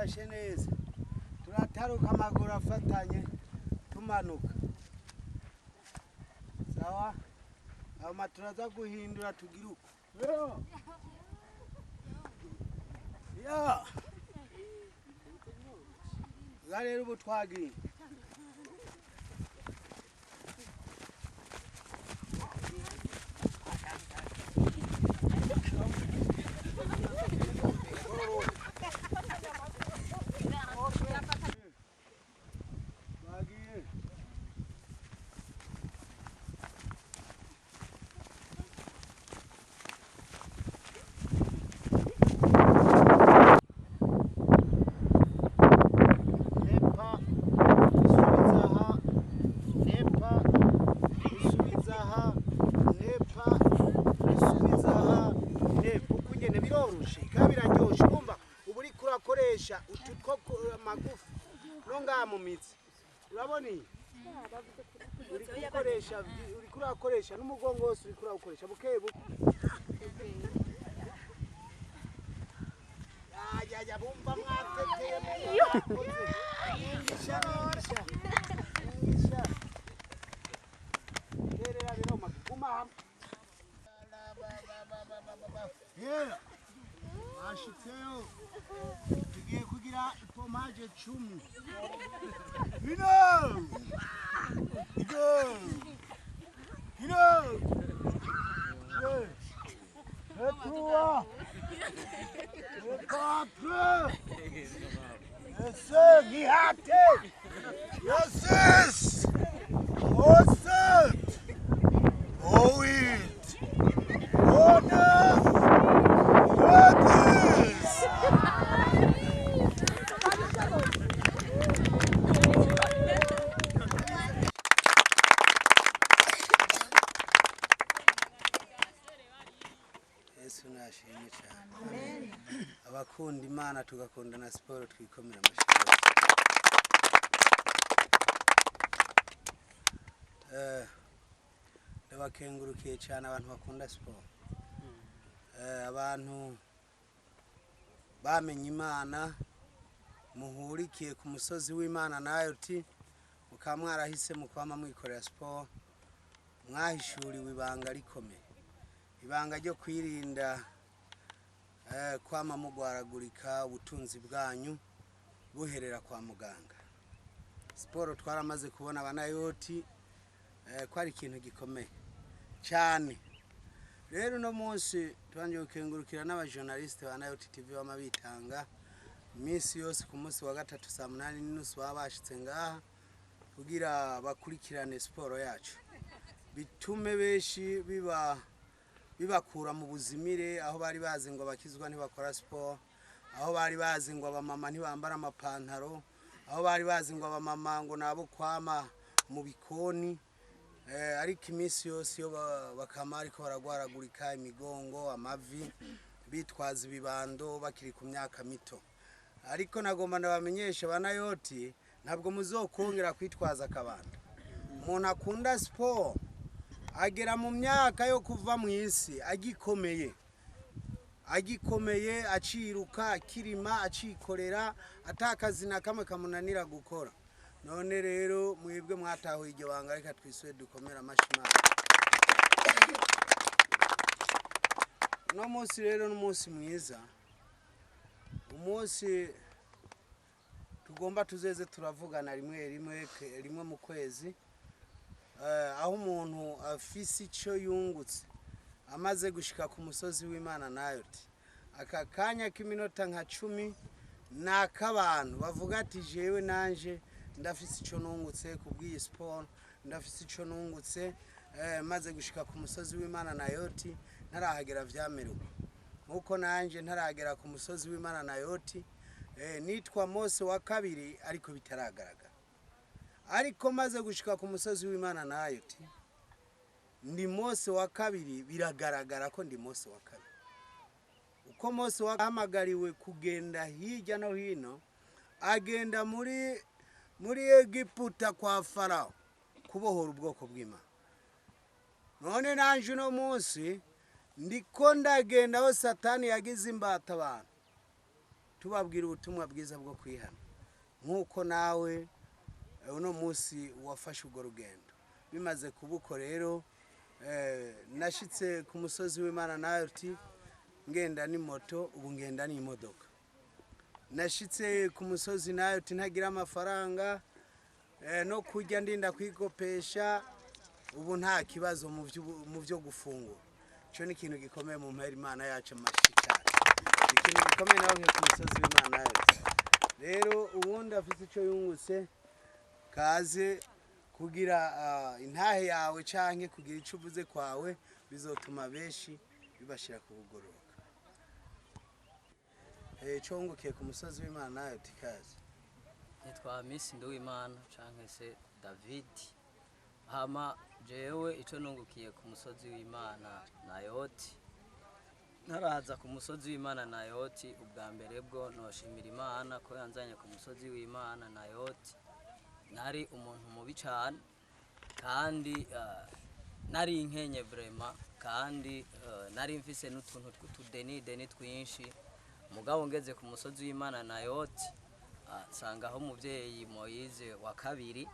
Twifashe neza, turataruka amaguru afatanye, tumanuka. Sawa, hama turaza guhindura tugira uko. Ya ya rero ubu twagiye. Twagiye. Nepa gusubiza aha, nepa gusubiza aha, nepa gusubiza aha, nepa. Uko nyene biroroshe kandi biraryoshe. Urumva uba uriko urakoresha utu two amagufa no ngaha mu mitsi. Urabona iyi? Uriko ukoresha, uriko urakoresha n'umugongo wose, uriko urawukoresha buke buke. Ya, ya, ya, bumva mwateteye, mwakoze. Mwigisha, mwigisha, mwigisha. Terera rero guma hamwe. Yeah. Bashitseyo. Tugiye kugira ipomaje 10. Hino! Go! Hino! Deux, trois, quatre, cinq, ihate! Six, sept, huit, neuf, 10. Yesu nashimwe cyane. Abakunda Imana tugakunda na siporo, twikomera amashyi. Ndabakengurukiye cyane abantu bakunda siporo. Abantu bamenye Imana, muhurikiye ku musozi w'Imana nayo uti mukaba mwarahise mu kwama mwikorera siporo, mwahishuriwe ibanga rikomeye, ibanga ryo kwirinda kwama mugwaragurika, ubutunzi bwanyu buherera kwa muganga. Siporo twaramaze kubona abanayoti ko ari ikintu gikomeye cyane. Rero uno munsi tubanje gukengurukira n'abajournaliste ba Nayoti TV bama bitanga iminsi yose ku munsi wa gatatu saa 8:30, baba bashitse ngaha kugira bakurikirane siporo yacu, bitume benshi biba bibakura mu buzimire, aho bari bazi ngo abakizwa ntibakora siporo, aho bari bazi ngo abamama ntibambara amapantaro, aho bari bazi ngo abamama ngo nabo kwama mu bikoni. Ariko iminsi yose iyo bakama ariko baragwaragurika imigongo, amavi, bitwaza ibibando bakiri ku myaka mito. Ariko nagomba ndabamenyesha banayoti, ntabwo muzokongera kwitwaza akabando. Umuntu akunda siporo agera mu myaka yo kuva mu isi agikomeye, agikomeye, aciruka, akirima, acikorera, atakazi na kamwe kamunanira gukora. None rero mwebwe mwatahuye iryo banga, reka twisuye dukomere amashyi Imana. Uno munsi rero ni umunsi mwiza, umunsi tugomba tuzeze turavugana rimwe rimwe, rimwe mu kwezi, aho umuntu afise ico yungutse amaze gushika ku musozi w'Imana Nayoti. Aka kanya k'iminota nka 10 ni ak'abantu bavuga ati jewe nanje ndafise ico nungutse kubw'iyi siporo, ndafise ico nungutse maze gushika ku musozi w'Imana Nayoti, ntarahagera vyamerewe nkuko nanje ntaragera ku musozi w'Imana Nayoti, nitwa Mose wa kabiri ariko bitaragaragara. Ariko maze gushika ku musozi w'Imana Nayoti ndi Mose wa kabiri, biragaragara ko ndi Mose wa kabiri. Uko Mose wahamagariwe kugenda hirya no hino, agenda muri Egiputa kwa Farao kubohora ubwoko bw'Imana. None nanje uno munsi ndiko ndagenda aho Satani yagize imbata abantu. Tubabwira ubutumwa bwiza bwo kwihana, nk'uko nawe uno munsi wafashe urwo rugendo. Bimaze kubuko rero, nashitse ku musozi w'Imana Nayoti ngenda ni moto, ubu ngenda n'imodoka. Nashitse ku musozi Nayoti ntagira amafaranga, no kurya ndinda kwikopesha, ubu nta kibazo mu byo gufungura. Icyo ni ikintu gikomeye mu mpera Imana yacu amashyi cyane, ikintu gikomeye nawe ku musozi w'Imana yacu. Rero ubundi afite icyo yungutse, kaze kugira intahe yawe canke kugira icyo uvuze kwawe, bizotuma benshi bibashira kubugororoka. Icyo wungukiye ku musozi w'Imana nayo, tikaze. Nitwa Miss Nduwimana canke se David. Hama jewe ico nungukiye ku musozi w'Imana Nayoti, ntaraza ku musozi w'Imana Nayoti, ubwa mbere bwo noshimira Imana ko yanzanye ku musozi w'Imana Nayoti. Nari umuntu mubi cane kandi nari nkenye vraiment, kandi nari mfise n'utuntu tw'utudenideni twinshi. Mugabo ngeze ku musozi w'Imana Nayoti, nsangaho umuvyeyi Moyize wa kabiri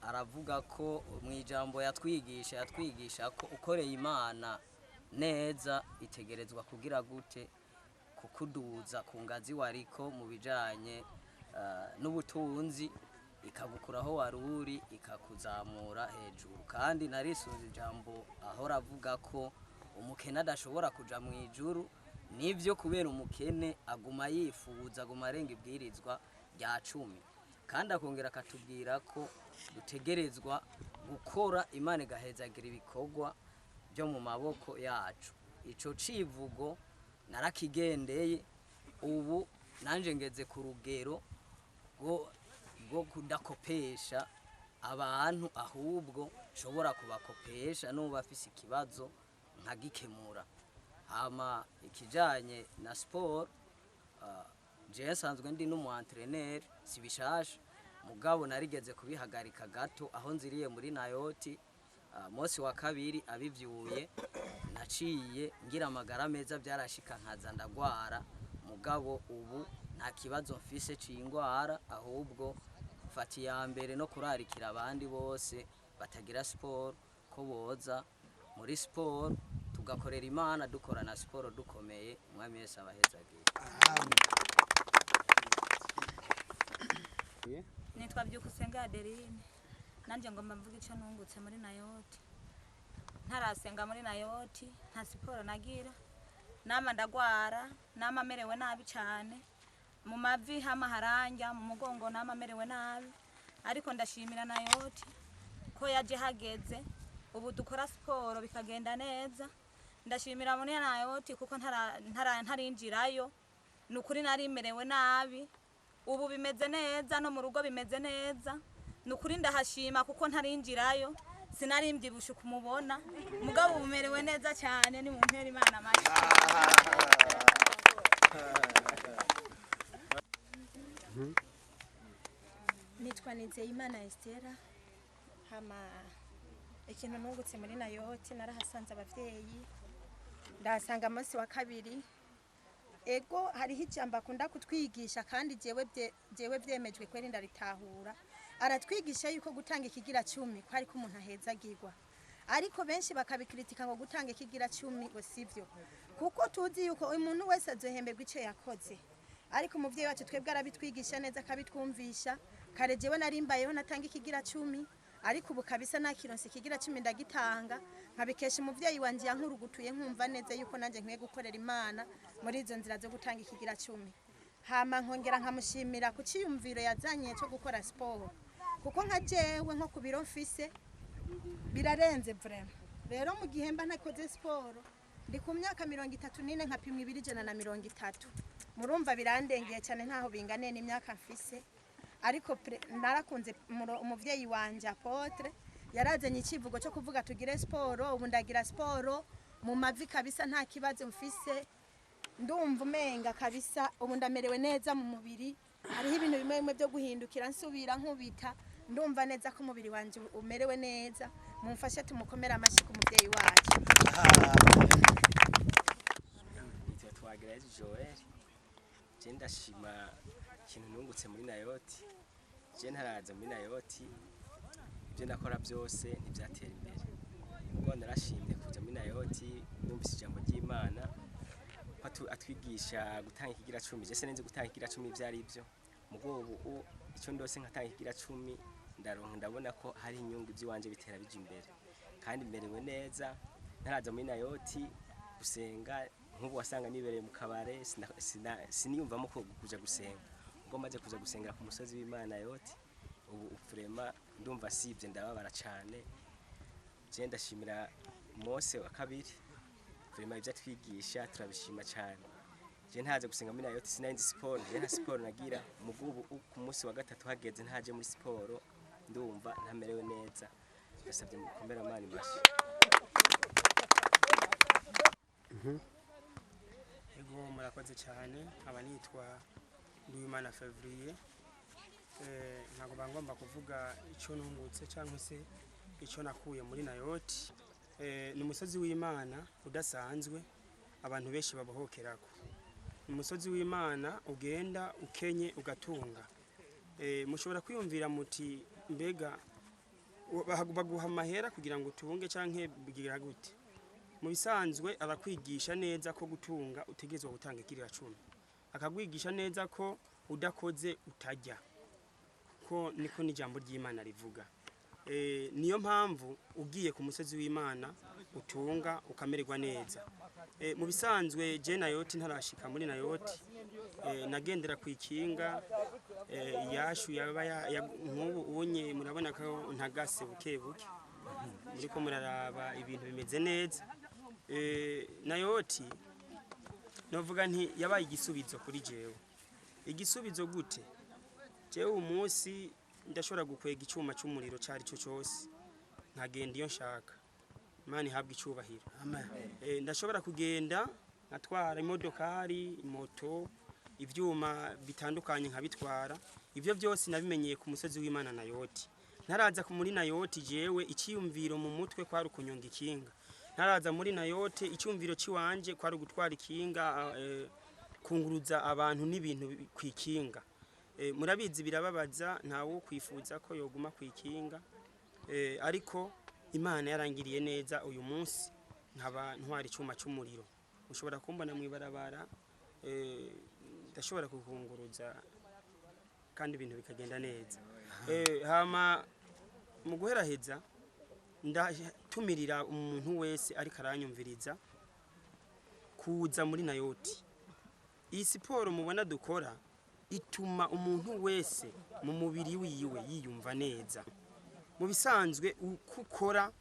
aravuga ko mu ijambo yatwigisha ko ukoreye Imana neza itegerezwa kugira gute kukuduza ku ngazi wariko mu bijanye n'ubutunzi, ikagukuraho wari uri ikakuzamura hejuru. Kandi narisunze ijambo ahora avuga ko umukene adashobora kuja mu ijuru. Nivyo, kubera umukene aguma yifuza, aguma arenga ibwirizwa rya 10. Kandi akongera akatubwira ko dutegerezwa gukora, Imana igahezagira ibikorwa byo mu maboko yacu. Ico civugo narakigendeye, ubu nanje ngeze ku rugero rwo kudakopesha abantu, ahubwo nshobora kubakopesha n'uba afise ikibazo nkagikemura. Hama ikijanye na siporo, jewe nsanzwe ndi n'umu entraîneur, si bishasha, mugabo narigeze kubihagarika gato aho nziriye muri Nayoti. Mosi wa kabiri abivyuye, naciye ngira amagara meza. Byarashika nkaza ndagwara, mugabo ubu nta kibazo mfise c'ingwara, ahubwo mfata iya mbere no kurarikira abandi bose batagira siporo ko boza muri siporo, tugakorera Imana dukora na siporo dukomeye. Umwami wese abahezagiye. Amen. Nitwa Byukusenge Adeline. Nanjye ngomba mvuga icyo nungutse muri Nayoti. Ntarasenga muri Nayoti, nta siporo nagira, nama ndagwara, nama merewe nabi cyane mu mavi, hama haranja mu mugongo, nama merewe nabi. Ariko ndashimira Nayoti ko yaje hageze, ubu dukora siporo bikagenda neza. Ndashimira muri Nayoti kuko ntarinjirayo ni ukuri nari merewe nabi, ubu bimeze neza, no mu rugo bimeze neza. Ni ukuri ndahashima kuko ntarinjirayo sinari mbyibushe kumubona, mugabo ubu merewe neza cyane. Ni mu mpera Imana amashyi. Nitwa Nizeyimana Estera. Hama ikintu nungutse muri Nayoti, narahasanze abavyeyi, ndahasanga munsi wa kabiri. Ego, hariho ijambo akunda kutwigisha kandi jewe byemejwe kweri ndaritahura. Aratwigisha yuko gutanga ikigira 10 ko ariko umuntu ahezagirwa, ariko benshi bakabikritika ngo gutanga ikigira 10 ngo sivyo, kuko tuzi yuko umuntu wese azohemberwa ico yakoze. Ariko umuvyeyi wacu twebwe arabitwigisha neza, akabitwumvisha. Kare jewe narimbayeho natanga ikigira 10, ariko ubu kabisa nakironse ikigira 10 ndagitanga, nkabikesha umuvyeyi wanje yankurugutuye, nkumva neza yuko nanjye nkwiye gukorera Imana muri izo nzira zo gutanga ikigira 10. Hama nkongera nkamushimira ku ciyumviro yazanye cyo gukora siporo, kuko nka jewe nko ku biro mfise birarenze vraiment. Rero mu gihe mba ntakoze siporo, ndi ku myaka 34, nkapimwa ibiro 130, murumva birandengeye cyane, ntaho binganiye n'imyaka mfise. Ariko narakunze umuvyeyi wanje apôtre yarazanye icivugo cyo kuvuga tugire siporo. Ubu ndagira siporo mu mavi kabisa, nta kibazo mfise, ndumva umenga kabisa ubu ndamerewe neza mu mubiri. Hariho ibintu bimwe bimwe byo guhindukira nsubira nkubita, ndumva neza ko umubiri wanje umerewe neza. Mumfashe tumukomere amashyi ku mubyeyi wacu. Nitwa Twagirayezu Joel. Je ndashima ikintu nungutse muri Nayoti. Je ntaraza muri Nayoti, ibyo nakora byose ntibyatera imbere. Ubwo narashimye kuja muri Nayoti, numvise ijambo ry'Imana ko atwigisha gutanga ikigira cumi. Je sinzi gutanga ikigira cumi ibyo ari byo, mugo ubu icyo ndose nkatanga ikigira cumi, ndaronka, ndabona ko hari inyungu, iby'iwanje bitera bija imbere kandi merewe neza. Ntaraza muri Nayoti gusenga, nk'ubu wasanga nibereye mu kabare, siniyumvamo ko kuja gusenga. Ubwo maze kuja gusengera ku musozi w'Imana Nayoti, ubu vraiment ndumva sibye ndababara cane. Je ndashimira Mose wa kabiri, vraiment ibyo atwigisha turabishima cane. Je ntaze gusenga muri Nayoti sinari siporo, je nta siporo nagira. Mugubu ku munsi wa gatatu hageze ntaje muri siporo, ndumva ntamerewe neza. Ndasabye mukomere amani mashi. Ego, murakoze cyane. Nkaba nitwa Nduwimana Fevrier. Ntabwo bangomba kuvuga icyo nungutse cyangwa se icyo nakuye muri Nayoti. Ni umusozi w'Imana udasanzwe abantu benshi babohokerako. Ni umusozi w'Imana ugenda ukenye ugatunga. Mushobora kwiyumvira muti mbega baguha amahera kugira ngo utunge canke bigira gute? Mu bisanzwe arakwigisha neza ko gutunga utegerezwa gutanga ikirira cumi, akagwigisha neza ko udakoze utajya, ko niko n'ijambo ry'Imana rivuga. Niyo mpamvu ugiye ku musozi w'Imana utunga ukamererwa neza. Mu bisanzwe je Nayoti ntarashika muri Nayoti, nagendera ku ikinga, yashu yaba nk'ubu unye murabona ko ntagase buke buke, muriko muraraba ibintu bimeze neza. Nayoti novuga nti yabaye igisubizo kuri jewe. Igisubizo gute? Jewe umunsi ndashobora gukwega icyuma cy'umuriro cari cyo cyose nkagenda iyo nshaka. Imana ihabwe icyubahiro. Amen. Ndashobora kugenda nkatwara imodokari, moto, ivyuma bitandukanye nkabitwara. Ivyo byose nabimenyeye ku musozi w'Imana Nayoti. Ntaraza ku muri Nayoti jewe icyiyumviro mu mutwe kwari ukunyonga ikinga. Ntaraza muri Nayoti icyumviro ciwanje kwari ugutwara ikinga, kunguruza abantu n'ibintu kwikinga. Murabizi birababaza, ntawo kwifuza ko yoguma kwikinga. Ariko Imana yarangiriye neza, uyu munsi nkaba ntwara icyuma cy'umuriro. Ushobora kumbona mu ibarabara, ndashobora kukunguruza kandi ibintu bikagenda neza. Hama mu guheraheza ndatumirira umuntu wese ariko aranyumviriza kuza muri Nayoti. Iyi siporo mubona dukora ituma umuntu wese mu mubiri wiwe yiyumva neza. Mu bisanzwe uko ukora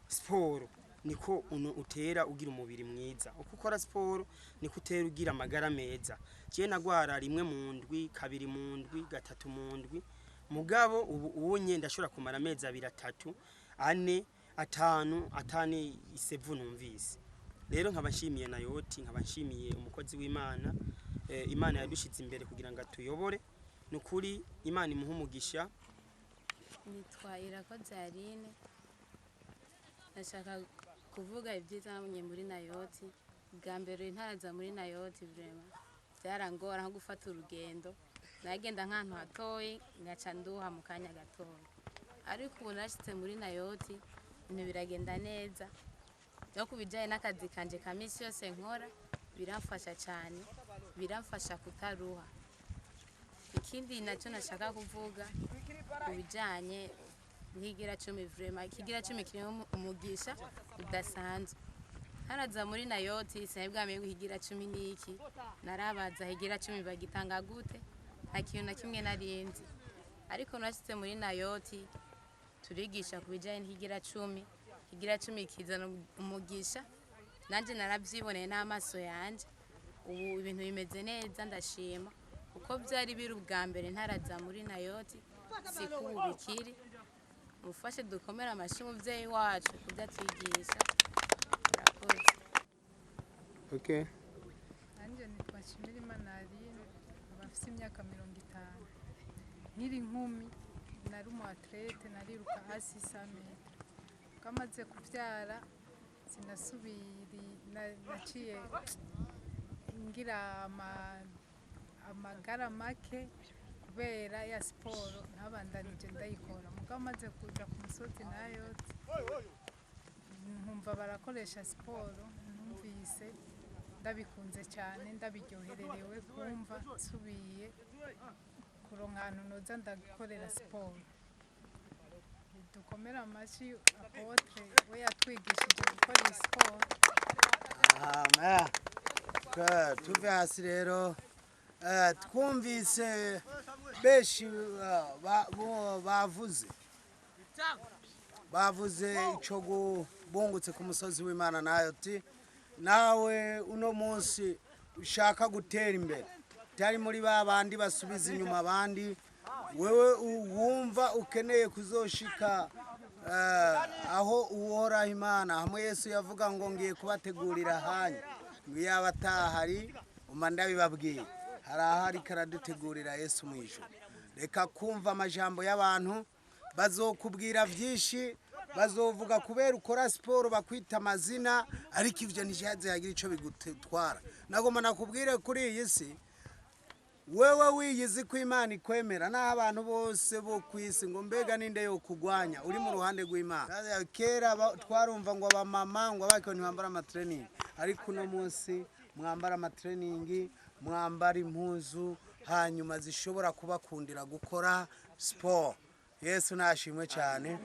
siporo niko utera ugira umubiri mwiza, uko ukora siporo niko utera ugira amagara meza. Je nagwara rimwe mu ndwi, kabiri mu ndwi, gatatu mu ndwi, mugabo ubu unye ndashobora kumara amezi abiri, atatu, ane, atanu atani isevu numvise. Rero nkaba nshimiye Nayoti, nkaba nshimiye umukozi w'Imana. Imana yadushize imbere kugira ngo atuyobore. Nukuri Imana imuhe umugisha. Nitwa Irakoze Aline. Ndashaka kuvuga ibyiza nabonye muri Nayoti. Bwa mbere ntaraza muri Nayoti, vraiment byarangora nko gufata urugendo, nagenda nk'ahantu hatoyi ngaca nduha mu kanya gatoya. Ariko ubu nashyitse muri Nayoti ibintu biragenda neza. No ku bijyanye n'akazi kanje ka minsi yose nkora biramfasha cyane, biramfasha kutaruha. Ikindi nacyo nashaka kuvuga ku bijyanye n'ikigira cumi, vraiment ikigira cumi kirimo umugisha udasanzwe. Haraza muri Nayoti sinari bwamenye ngo ikigira cumi n'iki, narabaza ikigira cumi bagitanga gute, nta kintu na kimwe narinzi. Ariko nashyitse muri Nayoti turigisha ku bijyanye n'ikigira cumi. Ikigira cumi kizana umugisha, nanjye narabyiboneye n'amaso yanjye. Ubu ibintu bimeze neza, ndashima uko byari biri ubwa mbere ntaraza muri Nayoti siko ubu bikiri. Mufashe dukomere amashyi umubyeyi wacu kubyo atwigisha. Murakoze. Okay. Nanjye nitwa Nshimirimana Aline, nkaba mfise imyaka 50. Nkiri inkumi nari umu athlète, nariruka hasi 100 metres. Ubwo amaze kuvyara sinasubiri, naciye ngira amagara make kubera ya siporo ntabandanije ndayikora. Mugabo maze kuja ku musozi Nayoti nkumva barakoresha siporo, numvise ndabikunze cyane, ndabiryohererewe kumva nsubiye kuronka ahantu noza ndakorera siporo. Dukomere amashyi apôtre we yatwigishije gukora iyi siporo. Amen. Tuve hasi rero. Twumvise benshi bavuze ico bungutse ku musozi w'Imana Nayoti. Nawe uno munsi ushaka gutera imbere, utari muri ba bandi basubiza inyuma abandi, wewe wumva ukeneye kuzoshika aho uhoraho Imana hamwe Yesu yavuga ngo ngiye kubategurira hanyu, ngo yaba atahari umva ndabibabwiye, hari ahari karadutegurira Yesu mu ijuru. Reka kumva amajambo y'abantu, bazokubwira byinshi, bazovuga kubera ukora siporo bakwita amazina, ariko ivyo ntihaze hagira ico bigutwara. Nagomba nakubwire kuri iyi si, wewe wiyizi ko Imana ikwemera, naho abantu bose bo ku isi ngo mbega ninde yo kugwanya, uri mu ruhande rw'Imana. Kera twarumva ngo abamama ngo abakwe ntibambara amatraining, ariko uno munsi mwambara amatraining, mwambara impuzu hanyuma zishobora kubakundira gukora siporo. Yesu nashimwe cyane.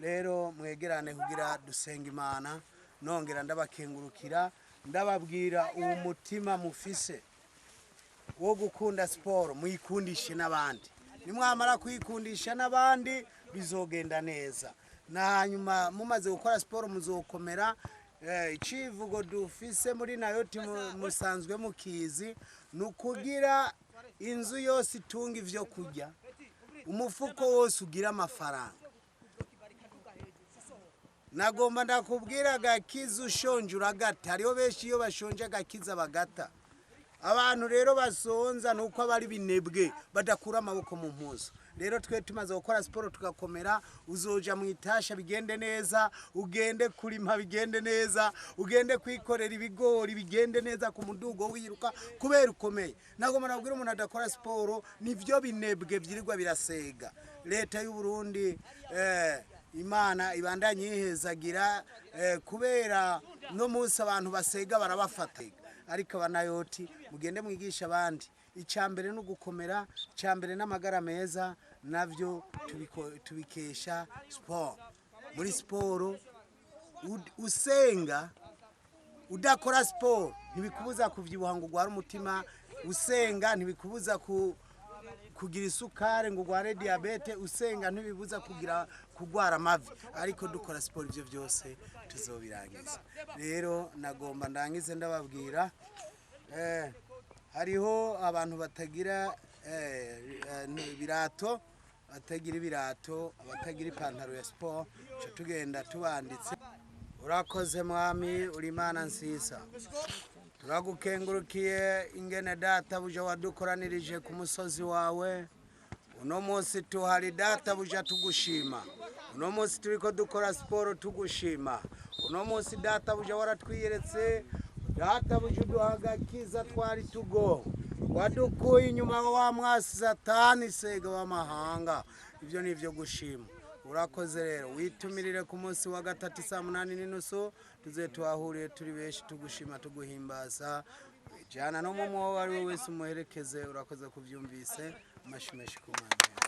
Rero mwegerane kugira dusenga Imana. Nongera ndabakengurukira, ndababwira uwo mutima mufise wo gukunda siporo, muyikundishe n'abandi. Nimwamara kuyikundisha n'abandi bizogenda neza. Na hanyuma mumaze gukora siporo muzokomera. Icivugo dufise muri Nayoti musanzwe mukizi, ni ukugira inzu yose itunga ivyo kurya, umufuko wose ugira amafaranga. Nagomba ndakubwira agakiza ushonje uragata. Hariho benshi iyo bashonje agakiza bagata. Abantu rero basonza nuko abari binebwe badakura amaboko mu mpuzu. Rero twe tumaze gukora siporo tugakomera, uzoja mu itasha bigende neza, ugende kurima bigende neza, ugende kwikorera ibigori bigende neza ku mudugo wiruka kubera ukomeye. Nagomba nabwira umuntu adakora siporo nivyo binebwe byirirwa birasega. Leta y'u Burundi Imana ibandanye yihezagira, kubera no munsi abantu basega barabafata. Ariko abanayoti mugende mwigisha abandi, icambere no gukomera, icambere n'amagara meza, navyo tubikesha sport. Muri siporo usenga udakora siporo ntibikubuza kuvyibuha ngo ugware umutima, usenga ntibikubuza kugira isukari ngo ugware diabete, usenga ntibibuza kugira kugwara amavi, ariko dukora siporo ivyo byose tuzobirangiza. Rero nagomba ndangize ndababwira, hariho abantu batagira ibirato, batagira ibirato, abatagira ipantaro ya siporo, tuca tugenda tubanditse. Urakoze Mwami, uri Imana nziza, turagukengurukiye ingene databuja wadukoranirije ku musozi wawe. Uno munsi tuhari databuja tugushima, uno munsi turiko dukora siporo tugushima, uno munsi databuja waratwiyeretse, databuja uduha agakiza twari tugo, wadukuye inyuma wa mwasi Satani sega w'amahanga. Ivyo ni ivyo gushima. Urakoze rero, witumirire ku munsi wa gatatu saa 8:30, tuze tuhahuriye turi benshi tugushima tuguhimbaza. Jana no mu mwobo ari we wese umuherekeze. Urakoze kuvyumvise. Amashimeshi ku Mana.